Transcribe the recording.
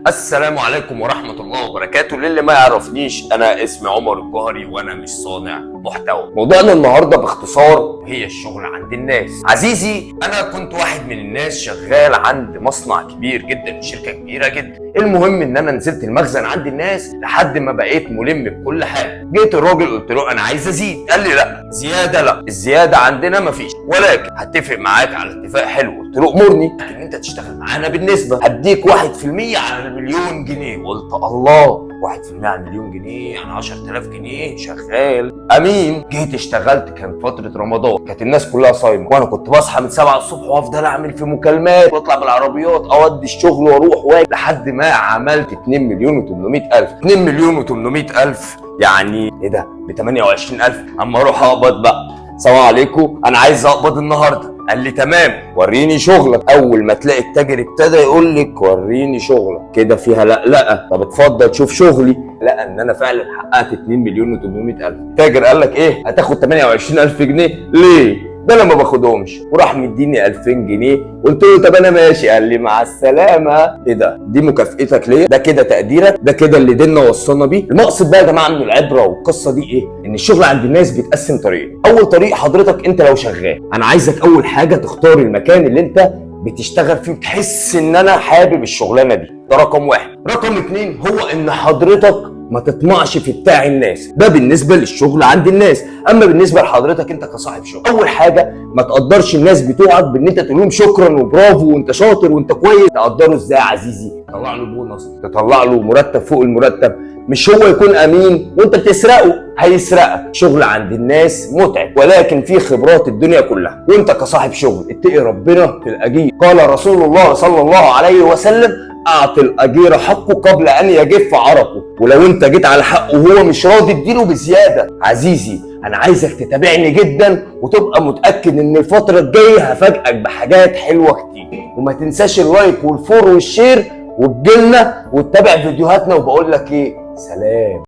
السلام عليكم ورحمة الله وبركاته. للي ما يعرفنيش، أنا اسمي عمر الجهري وأنا مش صانع محتوى. موضوعنا النهاردة باختصار هي الشغل عند الناس. عزيزي، أنا كنت واحد من الناس شغال عند مصنع كبير جدا، شركة كبيرة جدا. المهم إن أنا نزلت المخزن عند الناس لحد ما بقيت ملم بكل حاجة. جيت الراجل قلت له أنا عايز أزيد، قال لي لا زيادة، لا الزيادة عندنا مفيش، ولكن هتفق معاك على اتفاق حلو. قلت له امرني. ان انت تشتغل معانا بالنسبة، هديك 1% على المليون جنيه. قلت الله، 1% على المليون جنيه يعني 10,000 جنيه. شغال امين. جيت اشتغلت، كان فترة رمضان، كانت الناس كلها صايمه، وانا كنت بصحى من 7 الصبح وافضل اعمل في مكالمات واطلع بالعربيات اودي الشغل واروح واجي لحد ما عملت 2 مليون و800 الف. 2 مليون و800 الف يعني ايه ده؟ ب 28,000. اما اروح اقبض بقى، السلام عليكم، انا عايز اقبض النهارده. قال لي تمام، وريني شغلك. اول ما تلاقي التاجر ابتدى يقول لك وريني شغلك كده فيها لا لا، طب اتفضل شوف شغلي. لقى ان انا فعلا حققت 2 مليون و800 الف. التاجر قال لك ايه، هتاخد 28,000 جنيه ليه؟ ده انا ما باخدهمش. وراح مديني 2000 جنيه. قلت له طب انا ماشي. قال لي مع السلامة. ايه ده؟ دي مكافئتك ليه؟ ده كده تقديرك؟ ده كده اللي ديننا وصلنا بيه؟ المقصد بقى يا جماعة من العبرة والقصه دي ايه؟ ان الشغل عند الناس بيتقسم طريقين. اول طريق، حضرتك انت لو شغال، انا عايزك اول حاجة تختار المكان اللي انت بتشتغل فيه وتحس ان انا حابب الشغلانة دي. ده رقم واحد. رقم اتنين هو ان حضرتك ما تطمعش في بتاع الناس. ده بالنسبة للشغل عند الناس. اما بالنسبة لحضرتك انت كصاحب شغل، اول حاجة ما تقدرش الناس بتوعك بان انت تقول لهم شكرا وبرافو وانت شاطر وانت كويس. تقدره ازاي يا عزيزي؟ تطلع له بونص، تطلع له مرتب فوق المرتب. مش هو يكون امين وانت بتسرقه، هيسرقك. شغل عند الناس متعب، ولكن فيه خبرات الدنيا كلها. وانت كصاحب شغل اتقي ربنا في الاجير. قال رسول الله صلى الله عليه وسلم: اعطي الاجير حقه قبل ان يجف عرقه. ولو انت جيت على حقه وهو مش راضي اديله بزيادة. عزيزي، انا عايزك تتابعني جدا وتبقى متاكد ان الفترة الجاية هفاجئك بحاجات حلوة كتير. وما تنساش ال like وال follow وال share وتجيلنا وتتابع فيديوهاتنا. وبقول لك ايه، سلام.